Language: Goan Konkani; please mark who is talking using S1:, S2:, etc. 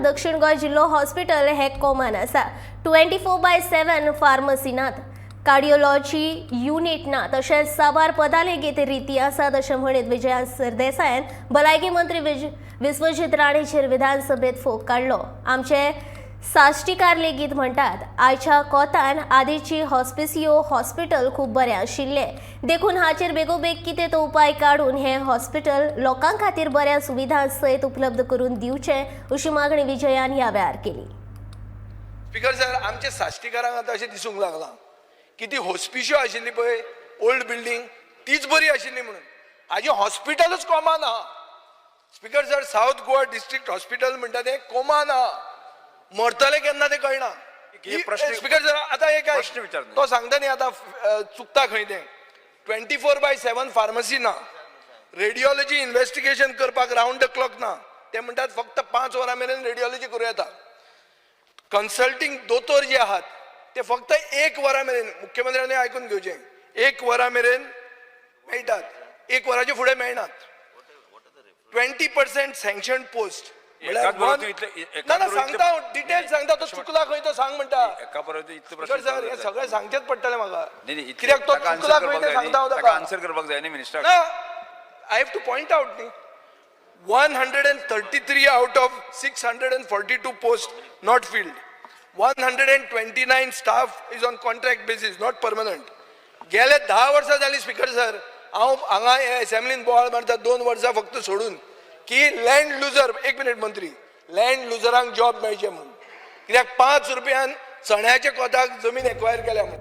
S1: उपरांत दक्षिण गोंय जिल्लो हॉस्पिटल हे कोमान आसा. 24/7 फार्मसी नात, कार्डिओलॉजी युनिट ना, तशेंच साबार पदां लेगीत रिती आसात अशें म्हणीत विजया सरदेसायान भलायकी मंत्री विश्वजीत राणेचेर विधानसभेत फोग काडलो. आमचे साश्टीकार लेगीत म्हणटात, आयच्या कोतान आदीची हॉस्पिसियो हॉस्पिटल खूब बरें आशिल्लें, देखून हाचेर बेगोबेग कितें तो उपाय काडून हें हॉस्पिटल लोकां खातीर बऱ्या सुविधां सयत उपलब्ध करून दिवचें अशी मागणी विजयान ह्या वेळार केली.
S2: स्पीकर सर, आमच्या साश्टीकारांक आतां अशें दिसूंक लागलां की ती हॉस्पिशियो आशिल्ली पळय, ओल्ड बिल्डींग, तीच बरी आशिल्ली म्हणून. हाजें हॉस्पिटलूच कोमान आहा. Speaker sir, south Goa district hospital म्हणटा तें कोमान आहा. मरतले केन्ना तें कळना.
S3: हे प्रश्न-
S2: स्पीकर सर, आतां एक आयक.
S3: प्रश्न विचार न्ही.
S2: तो सांगता न्ही आतां चुकता खंय तें. 24/7 फार्मसी ना, रेडिओलॉजी इन्व्हेस्टिगेशन करपाक रावंड the clock ना. ते म्हणटात फक्त 5 वरां मेरेन रेडिओलॉजी करूं येता. कन्सल्टींग दोतोर जे आहात ते फक्त एक वरां मेरेन, मुख्यमंत्र्यांनी आयकून घेवचें, एक वरां मेरेन मेळटात, एक वराच्या फुडें मेळनात. 20% सँक्शन पोस्ट.
S3: एकाच बरोबर तूं इतले-
S2: ना ना,
S3: एकाच बरोबर
S2: सांगता हांव, डिटेल सांगता. तो चुकला खंय तो सांग म्हणटा.
S3: एका बरोबर इतले
S2: स्पीकर सर, हे सगळें सांगचेंच पडटलें म्हाका.
S3: नाही, नाही, इतले-
S2: कित्याक तो
S3: ताका
S2: चुकला
S3: आन्सर
S2: खंय
S3: करपाक
S2: तें
S3: जाय
S2: सांगता हांव
S3: न्ही. ताका
S2: ताका.
S3: आन्सर करपाक जाय न्ही मिनिस्टर.
S2: ना, I have to point out न्ही, 133 out of 642 post not filled, 129 staff is on contract basis, not permanent. गेले 10 वर्सां जालीं स्पीकर सर, हांव हांगा एसेंब्लीन बोवाळ मारता, 2 वर्सां फक्त सोडून, की लँड लुजर, एक मिनीट मंत्री, लँड लुजरांक जॉब मेळचे म्हणून. कित्याक 5 रुपयान चण्याच्या कोताक जमीन एक्वायर केल्या म्हणून.